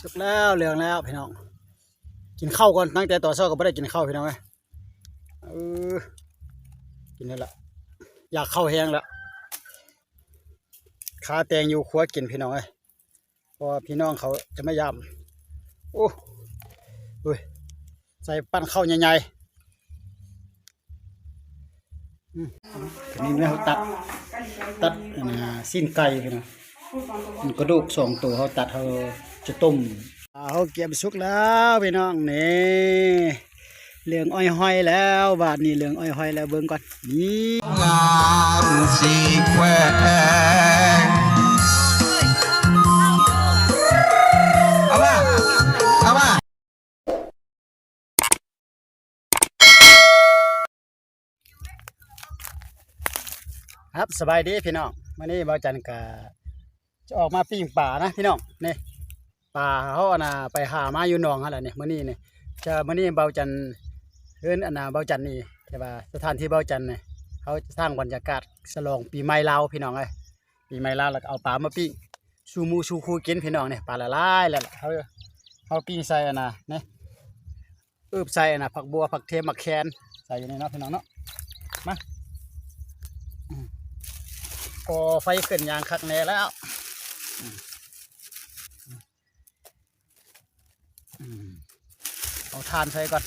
ສຸກແລ້ວ ເຫຼືອງແລ້ວພີ່ນ້ອງ. ກິນເຂົ້າກ່ອນ ຕັ້ງແຕ່ຕອນເຊົ້າກໍບໍ່ໄດ້ກິນເຂົ້າພີ່ນ້ອງເອີຍ. ເອີ ກິນແລ້ວລະ ຢາກເຂົ້າແຮງລະ ຄາແຕ່ງຢູ່ຄົວກິນພີ່ນ້ອງເອີຍ ເພາະວ່າພີ່ນ້ອງເຂົາຈະມາຢາມ. ໂອ້ ໂອ້ຍ ໃສ່ປັ້ນເຂົ້າໃຫຍ່ໆ. ອືມ ອັນນີ້ແມ່ນເຮົາຕັດ ຕັດອັນນ່າ ຊີ້ນໄກ່ພຸ້ນນະ ມັນກະດູກສອງໂຕ ເຮົາຕັດ ເຮົາຈະຕົ້ມ. ອ່າ ເຮົາກຽມສຸກແລ້ວພີ່ນ້ອງ ນີ້ ເຫຼືອງອ້ອຍຫ້ອຍແລ້ວ ບາດນີ້ເຫຼືອງອ້ອຍຫ້ອຍແລ້ວ ເບິ່ງກ່ອນ ນີ້ ງາມສີແຂວງ ເອົາມາ ເອົາມາ. ຄັບ ສະບາຍດີພີ່ນ້ອງ ມື້ນີ້ບ່າວຈັນກະຈະອອກມາປີ້ງປານະພີ່ນ້ອງ. ນີ້ ປາເຮົາອັນນ່າ ໄປຫາມາຢູ່ໜອງຫັ້ນແຫຼະນີ້ ມື້ນີ້ນີ້ ຈະ ມື້ນີ້ບ່າວຈັນ ເຮືອນອັນນ່າ ບ່າວຈັນນີ້ ແຕ່ວ່າສະຖານທີ່ບ່າວຈັນນີ້ ເຮົາຈະສ້າງບັນຍາກາດສະຫຼອງປີໃໝ່ລາວພີ່ນ້ອງເອີຍ. ປີໃໝ່ລາວ ແລ້ວກໍເອົາປາມາປີ້ງສູ່ໝູ່ສູ່ຄູ່ກິນພີ່ນ້ອງ. ນີ້ປາຫຼາຍໆແລ້ວ ເຮົາ ເຮົາປີ້ງໃສ່ອັນນ່າ ນີ້ ອຶບໃສ່ອັນນ່າ ຜັກບົ່ວ ຜັກເທມ ໝາກແຄນ ໃສ່ຢູ່ນີ້ເນາະພີ່ນ້ອງເນາະ. ມາ ອືມ ກໍໄຟຂຶ້ນຢ່າງຄັກແນ່ແລ້ວ. ອືມ ອືມ ເອົາຖ່ານໃສ່ກ່ອນ.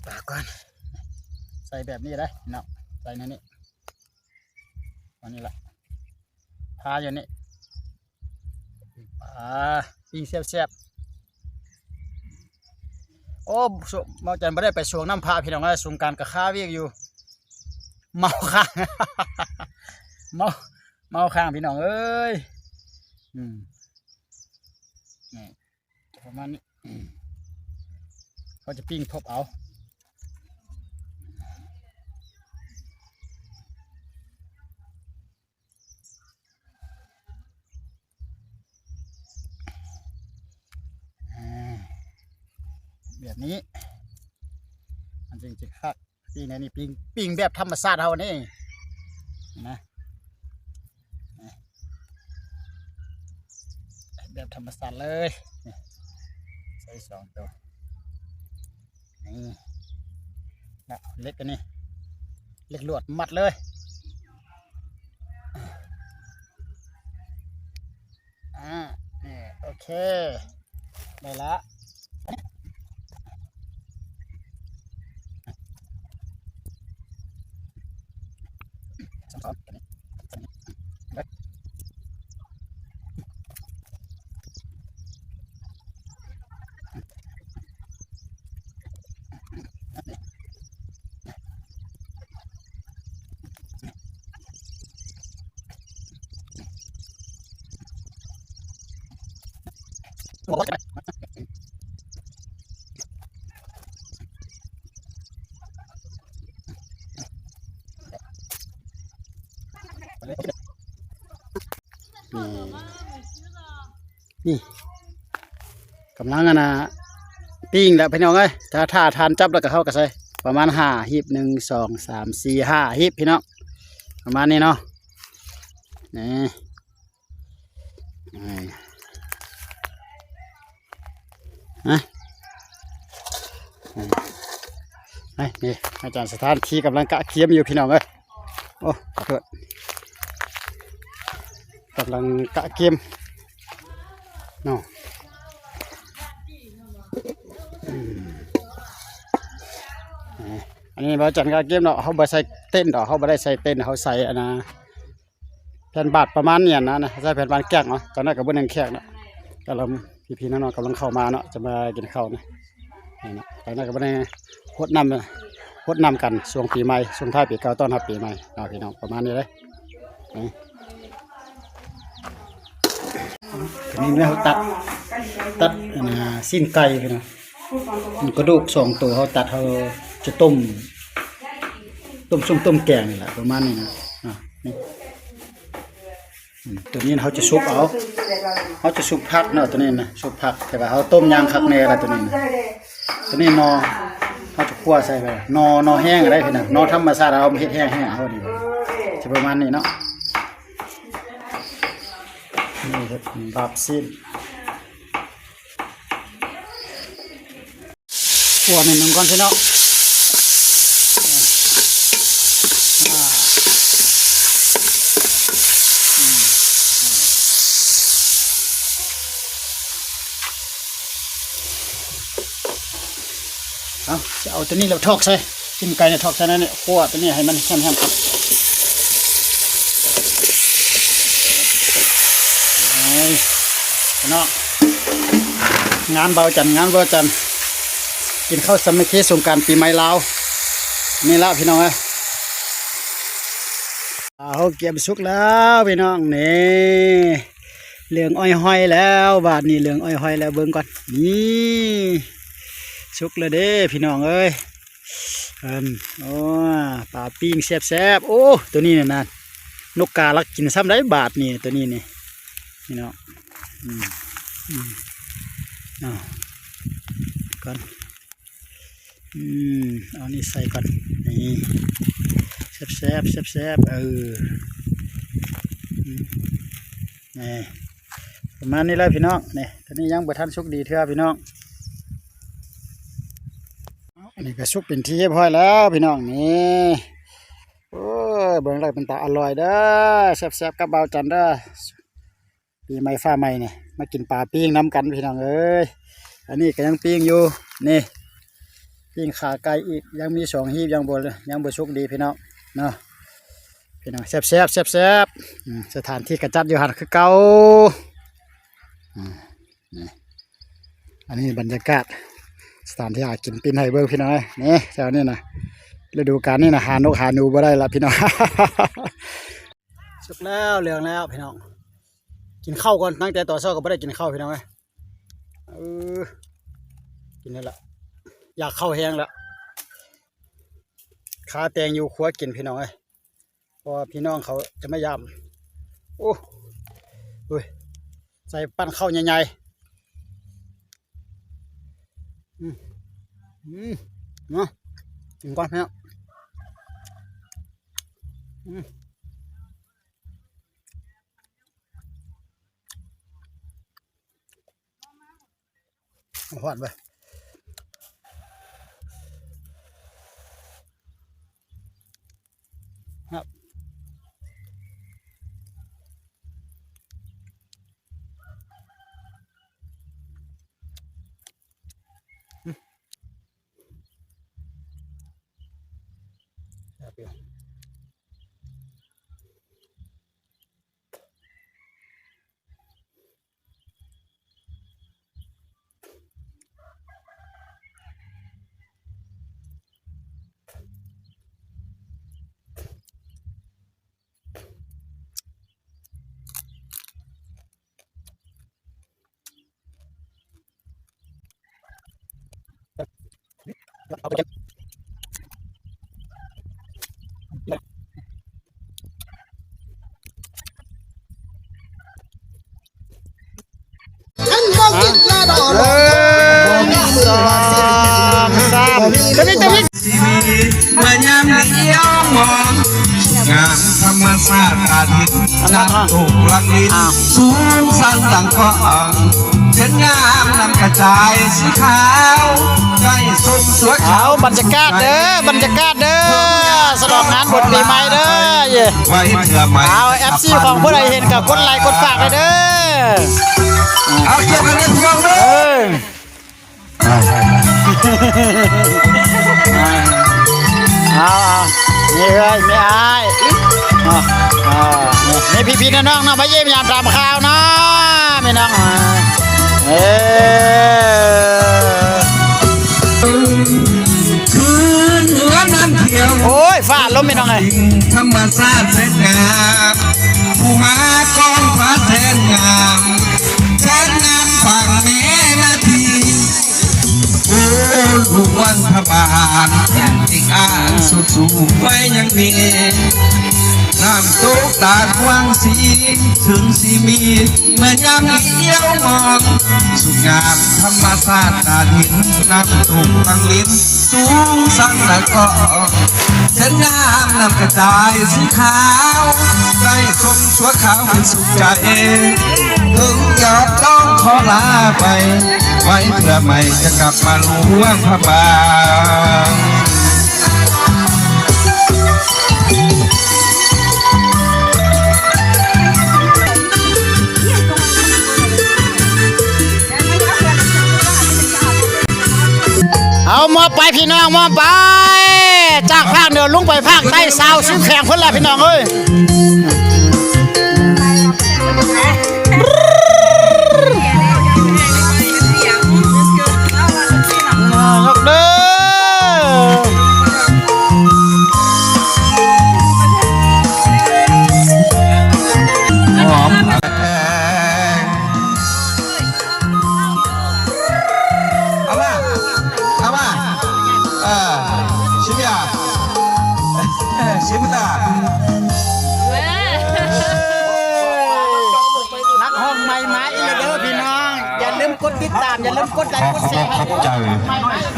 ປາກ່ອນ ໃສ່ແບບນີ້ໄດ໋ເນາະ ໃສ່ໃນນີ້ ອັນນີ້ລະ ພາຢູ່ນີ້ ອ່າ ປີ້ງແຊບໆ. ໂອ້ ບ່າວຈັນບໍ່ໄດ້ໄປສວງນ້ຳພະພີ່ນ້ອງເອີຍ ສົງການກໍຄາວຽກຢູ່ ເມົາຄ້າງ ເມົາ ເມົາຄ້າງພີ່ນ້ອງເອີຍ. ອືມ ນີ້ ປະມານນີ້ ເຮົາຈະປີ້ງທົບເອົາ ອາ ແບບນີ້ ມັນຈຶ່ງຈະຄັກ. ປີ້ງແນວນີ້ ປີ້ງ ປີ້ງແບບທຳມະຊາດເຮົານີ້ນະ ແບບທຳມະຊາດເລີຍ ໃສ່ສອງໂຕ ນີ້ ເອົາເຫຼັກອັນນີ້ ເຫຼັກລວດມັດເລີຍ. ອ່າ ນີ້ ໂອເຄ ໄດ້ລະ. ນີ້ ນີ້ ກຳລັງອັນນ່າ ປີ້ງແລ້ວພີ່ນ້ອງເອີຍ. ຖ້າ ຖ້າຖ່ານຈັບແລ້ວກໍ ເຮົາກໍໃສ່ປະມານຫ້າຮີບ ໜຶ່ງ ສອງ ສາມ ສີ່ ຫ້າຮີບພີ່ນ້ອງ ປະມານນີ້ເນາະ. ນີ້ ນີ້ ນີ້ ນີ້ ອາຈານສະຖານທີ່ກຳລັງກະກຽມຢູ່ພີ່ນ້ອງເອີຍ. ໂອ້ ຂໍໂທດ ກຳລັງກະກຽມເນາະ. ອືມ ນີ້ ອັນນີ້ບ່າວຈັນກະກຽມເນາະ ເຮົາບໍ່ໃສ່ເຕັນດອກ ເຮົາບໍ່ໄດ້ໃສ່ເຕັນ ເຮົາໃສ່ອັນນ່າ ແຜ່ນບາດປະມານນີ້ນະ ໃສ່ແຜ່ນບາດແກ້ງເນາະ. ຕອນນັ້ນກໍເບິ່ງແຂກເນາະ ກຳລັງ ພີ່ໆນ້ອງໆກຳລັງເຂົ້າມາເນາະ ຈະມາກິນເຂົ້ານະ. ນີ້ນະ ຕອນນັ້ນກໍບໍ່ໄດ້ຫົດນ້ຳ ຫົດນ້ຳກັນ ຊ່ວງປີໃໝ່ ສົ່ງທ້າຍປີເກົ່າ ຕ້ອນຮັບປີໃໝ່ເນາະ ພີ່ນ້ອງ ປະມານນີ້ເດ້. ນີ້ ອັນນີ້ແມ່ນເຮົາຕັດ ຕັດອັນນ່າ ຊີ້ນໄກ່ພີ່ນ້ອງ ກະດູກສອງໂຕ ເຮົາຕັດ ເຮົາຈະຕົ້ມ ຕົ້ມຊຸມຕົ້ມແກງນີ້ແຫຼະ ປະມານນີ້ນະ. ອ່າ ນີ້ ອືມ ຕົວນີ້ເຮົາຈະຊຸບເອົາ ເຮົາຈະຊຸບຜັກເນາະ ຕົວນີ້ນະ ຊຸບຜັກ ແຕ່ວ່າເຮົາຕົ້ມຢ່າງຄັກແນ່ລະ ຕົວນີ້ນະ ຕົວນີ້ໜໍ່ ເຮົາຈະຂົ້ວໃສ່ໄປ ໜໍ່ ໜໍ່ແຫ້ງກໍໄດ້ພີ່ນ້ອງ ໜໍ່ທຳມະຊາດ ເຮົາເຮັດແຫ້ງໆ ເອົານີ້ ຈະປະມານນີ້ເນາະ ນີ້ລາບຊີ້ນ. ຂົ້ວໜ້ອຍໜຶ່ງກ່ອນພີ່ນ້ອງ ເອົາ ຊິເອົາຕົວນີ້ແລ້ວຖອກໃສ່ ຕີນໄກ່ນີ້ຖອກໃສ່ນັ້ນ ຂົ້ວຕົວນີ້ໃຫ້ມັນແຫ້ງໆກ່ອນ ເອີ ພີ່ນ້ອງ ງານບ່າວຈັນ ງານບ່າວຈັນ ກິນເຂົ້າສາມັກຄີສົງການປີໃໝ່ລາວ ນີ້ລະພີ່ນ້ອງເອີຍ ເອົາ ກຽມສຸກແລ້ວພີ່ນ້ອງ ນີ້ ເຫຼືອງອ້ອຍຫ້ອຍແລ້ວ ບາດນີ້ເຫຼືອງອ້ອຍຫ້ອຍແລ້ວ ເບິ່ງກ່ອນ ນີ້ ສຸກແລ້ວເດ້ພີ່ນ້ອງເອີຍ ເອີ ໂອ້ ປາປີ້ງແຊບໆ ໂອ້ ໂຕນີ້ນະ ນົກກາລັກກິນຊ້ຳໃດ໋ບາດນີ້ ໂຕນີ້ນີ້ ພີ່ນ້ອງ ອືມ ອືມ ເອົາ ກ່ອນ ອືມ ເອົານີ້ໃສ່ກ່ອນ ນີ້ ແຊບໆ ແຊບໆ ເອີ ອືມ ນີ້ ປະມານນີ້ແຫຼະພີ່ນ້ອງ ນີ້ ຕອນນີ້ຍັງບໍ່ທັນສຸກດີເທື່ອພີ່ນ້ອງ ອັນນີ້ກໍສຸກເປັນທີ່ຮຽບຮ້ອຍແລ້ວພີ່ນ້ອງ ນີ້ ໂອ້ຍ ເບິ່ງແລ້ວເປັນຕາອະລ່ອຍເດີ້ ແຊບໆ ກັບບ່າວຈັນເດີ້ ປີໃໝ່ຟ້າໃໝ່ນີ້ ມາກິນປາປີ້ງນຳກັນພີ່ນ້ອງເອີຍ ອັນນີ້ກໍຍັງປີ້ງຢູ່ ນີ້ ປີ້ງຂາໄກ່ອີກ ຍັງມີສອງຮີບ ຍັງບໍ່ ຍັງບໍ່ສຸກດີພີ່ນ້ອງເນາະ ພີ່ນ້ອງ ແຊບໆ ແຊບໆ ອືມ ສະຖານທີ່ກະຈັດຢູ່ຫັ້ນຄືເກົ່າ ອືມ ນີ້ ອັນນີ້ບັນຍາກາດສະຖານທີ່ຫາກິນ ປີ້ນໃຫ້ເບິ່ງພີ່ນ້ອງເອີຍ ນີ້ ແຖວນີ້ນະ ລະດູການນີ້ນະ ຫານົກຫາໜູບໍ່ໄດ້ລະພີ່ນ້ອງ ສຸກແລ້ວ ເຫຼືອງແລ້ວພີ່ນ້ອງ ກິນເຂົ້າກ່ອນ ຕັ້ງແຕ່ຕອນເຊົ້າກໍບໍ່ໄດ້ກິນເຂົ້າພີ່ນ້ອງເອີຍ ເອີ ກິນແລ້ວລະ ຢາກເຂົ້າແຮງລະ ຄາແຕ່ງຢູ່ຄົວກິນພີ່ນ້ອງເອີຍ ເພາະວ່າພີ່ນ້ອງເຂົາຈະມາຢາມ ໂອ້ ໂອ້ຍ ໃສ່ປັ້ນເຂົ້າໃຫຍ່ໆ ອືມ ອືມ ເນາະ ກິນກ່ອນເນາະ ອືມ ຮ້ອນເວີຍ ເອົາ ບັນຍາກາດເດີ້ ບັນຍາກາດເດີ້ ສະຫຼອງງານບຸນປີໃໝ່ເດີ້ ເອົາ ເອັຟຊີ ຂອງຜູ້ໃດເຫັນກໍກົດໄລກົດຝາກໄດ້ເດີ້ ເອົາ ກ່ຽວກັນເດີ້ ເອີ ເອົາ ເອົາ ມີເອື້ອຍ ມີອ້າຍ ເອົາ ເອົາ ມີພີ່ໆ ນ້ອງໆ ເນາະ ມາຢ້ຽມຢາມຖາມຂ່າວເນາະ ພີ່ນ້ອງ ເອີ ໂອ້ຍ ຟ້າລົມ ພີ່ນ້ອງເອີຍ ທຳມະຊາດແສນງາມ ພູຜາກອງຟ້າແສນງາມ ແສນງາມຝັ່ງແມ່ນາທີ ໂອ້ ລູກວັນທະບານ ເປັນຕິກອານ ສູ້ໆ ໄວ້ຍັງມີ ນ້ຳຕົກຕາດຫວາງສີ ເຖິງຊິມີແມ່ນ້ຳລ້ຽວມອງ ສຸດງາມທຳມະຊາດຕາດເຫັນ ນ້ຳຕົກຝັ່ງລິນສູງຊັນລະກອງ ເສັ້ນນ້ຳ ນ້ຳກະຈາຍສີຂາວ ໄດ້ຊົມຊົ່ວຄາວເປັນສຸກໃຈ ເຖິງຢາກຕ້ອງຂໍລາໄປ ໄວ້ເທື່ອໃໝ່ຈະກັບມາຫຼວງພະບາງ. ເອົາ ມອບໄປພີ່ນ້ອງ ມອບໄປ ຈາກພາກເໜືອລົງໄປພາກໃຕ້ ຊາວສິບແຂວງພຸ້ນລະພີ່ນ້ອງເອີຍ. ເອົາມາ ເອົາມາ ເອີ ຊິບຢາ ຊິບຕາ ນັກຮ້ອງໃໝ່ມາອີກແລ້ວເດີພີ່ນ້ອງ ຢ່າລືມກົດຕິດຕາມ ຢ່າລືມກົດໄລກົດແຊ ຂອບໃຈ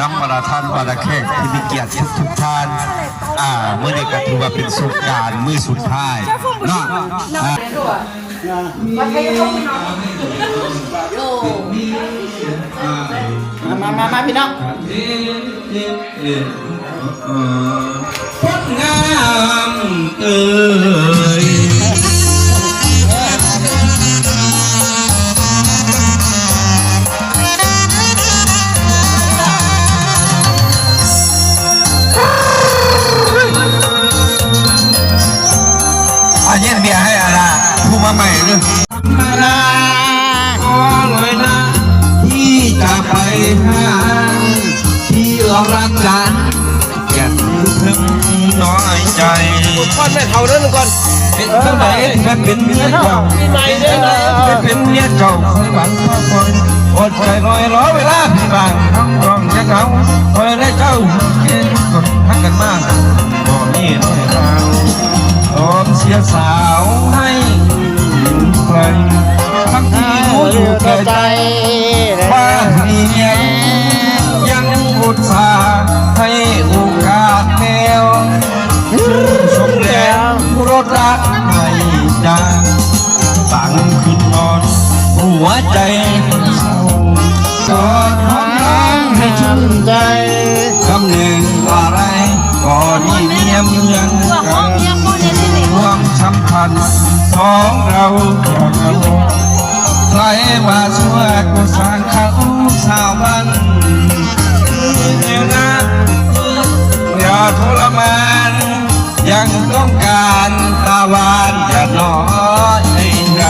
ນຳບັນດາທ່ານບັນດາແຂກທີ່ມີກຽດທຸກໆທ່ານ ອ່າ ມື້ນີ້ກໍຖືວ່າເປັນສົງການມື້ສຸດທ້າຍເນາະ ອ່າ ມາ ມາ ມາ ມາ ພີ່ນ້ອງ ຄົນງາມເອີຍ ອາ ເຢັນເບຍໃຫ້ອາລາ ຜູ້ມາໃໝ່ເດີ. ມາລາ ຂໍໜ້ອຍນະ ທີ່ຈະໄປຫາ ທີ່ລັກກັນ ຢ່າເຖິງນ້ອຍໃຈ ກ່ອນແມ່ເຖົ້າເດີກ່ອນ ເປັນຈັ່ງໃດແມ່ເປັນເມຍເຈົ້າ ເປັນຈັ່ງໃດແມ່ເປັນເມຍເຈົ້າ ຄອຍຫວັງຄອຍຄອຍ ອດໃຈໜ້ອຍ ລໍເວລາທີ່ບາງ ນ້ອງຕ້ອງຈະເອົາ ຂ້ອຍແລະເຈົ້າ ເປັນຄົນຮັກກັນມາ ບໍ່ມີນ້ອຍເອົາ ຍອມເສຍສາວໃຫ້ໄກ ທັງທີ່ຮູ້ຢູ່ແກ່ໃຈ ວ່າເມຍຍັງອຸດສາໃຫ້ໂອກາດແລ້ວ ຊື່ນຊົມແລ້ວລົດລະໃຫ້ຈາ ຕັ້ງຄືນນອນຫົວໃຈເສົ້າ ກອດຫອມນາງໃຫ້ຊື່ນໃຈ ຕຳແໜ່ງອາໄລກໍມີເມຍເໝືອນກັນ ຄວາມສຳພັນສອງເຮົາຢ່າງເກົ່າ ໃຜວ່າຊົ່ວກໍຊ່າງເຂົາ ສາວບ້ານເມືອງນາ ຢ່າທໍລະມານ ຍັງຕ້ອງການຕາຫວານຢ່ານ້ອຍໃຈ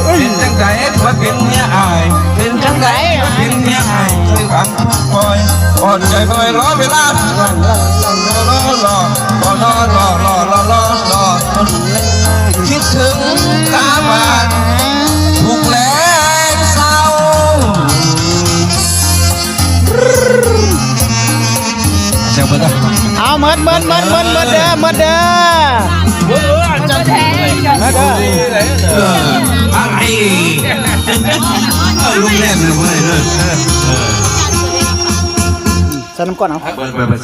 ເປັນຈັ່ງໃດວ່າເປັນເມຍອ້າຍ ເປັນຈັ່ງໃດວ່າເປັນເມຍອ້າຍ ຄືຄຳ ຄອຍ ອດໃຈໜ້ອຍ ລໍເວລາ ລໍ ລໍ ລໍ ລໍ ລໍ ຄິດເຖິງຕາບານທຸກແລງເຊົ້າ ເຈົ້າເບິດ ເອົາ ໝົດ ໝົດ ໝົດ ໝົດ ໝົດເດີ ໝົດເດີ ເອີ ອາຈານ ໝົດເດີ ເອີ ອາໄອ ເອີ ໂຮງແຮມເລີຍ ເອີ ໃສ່ນ້ຳກ່ອນເອົາ ເປີດ ເປີດ ເປີດ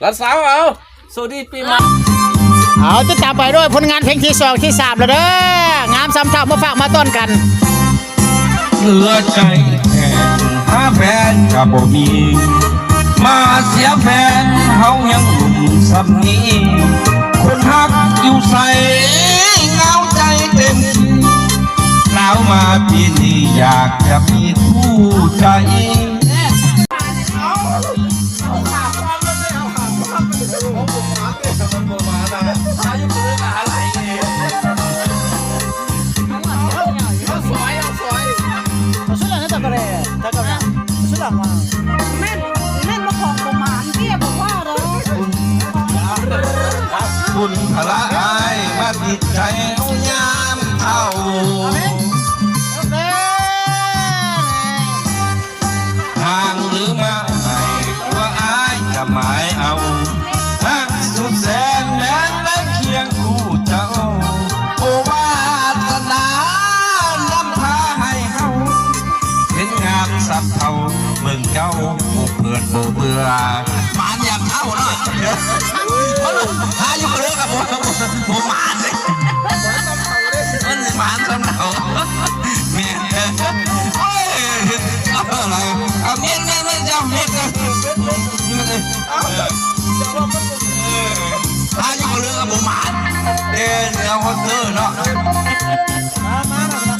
ຫຼານສາວເອົາ ສະຫວັດດີປີໃໝ່ ເອົາ ຕິດຕາມໄປດ້ວຍຜົນງານເພງທີສອງ ທີສາມແລ້ວເດີ ງາມສ່ຳເທົ່າ ມາຝາກມາຕ້ອນກັນ ເຫຼືອໃຈແທ້ ຫາແຟນກໍບໍ່ມີ ມາເສຍແຟນເຮົາຍັງໜຸ່ມສ່ຳນີ້ ຄົນຮັກຢູ່ໃສ ເຫງົາໃຈເຕັມທີ່ ໜາວມາປີນີ້ ຢາກຈະມີຄູ່ໃຈ. ແມ່ນ ແມ່ນວ່າຂອງບໍ່ໝານ ເບ້ຍບໍ່ພໍດອກ ບຸນພະລະອ້າຍມາຕິດໃຈເຮົາຍາມເຖົ້າ. ຫ່າງຫຼືມາໃໝ່ ວ່າອ້າຍຈະໝາຍເອົາ ຮັກສຸດແສນ ເບື່ອ ໝານຢາມເຖົ້າເນາະ ຖ້າຢູ່ເລີກກໍບໍ່ ບໍ່ໝານເດ້ ມັນໝານສ່ຳເຖົ້າ ແມ່ນ ໂອ້ຍ ເອົາເທົ່າໃດ ເອົາ ແມ່ນໆໆ ເຈົ້າ ແມ່ນ ເອີ ຖ້າຢູ່ເລີກກໍບໍ່ໝານ ເອີ ເອົາເທີເນາະ ມາ ມາ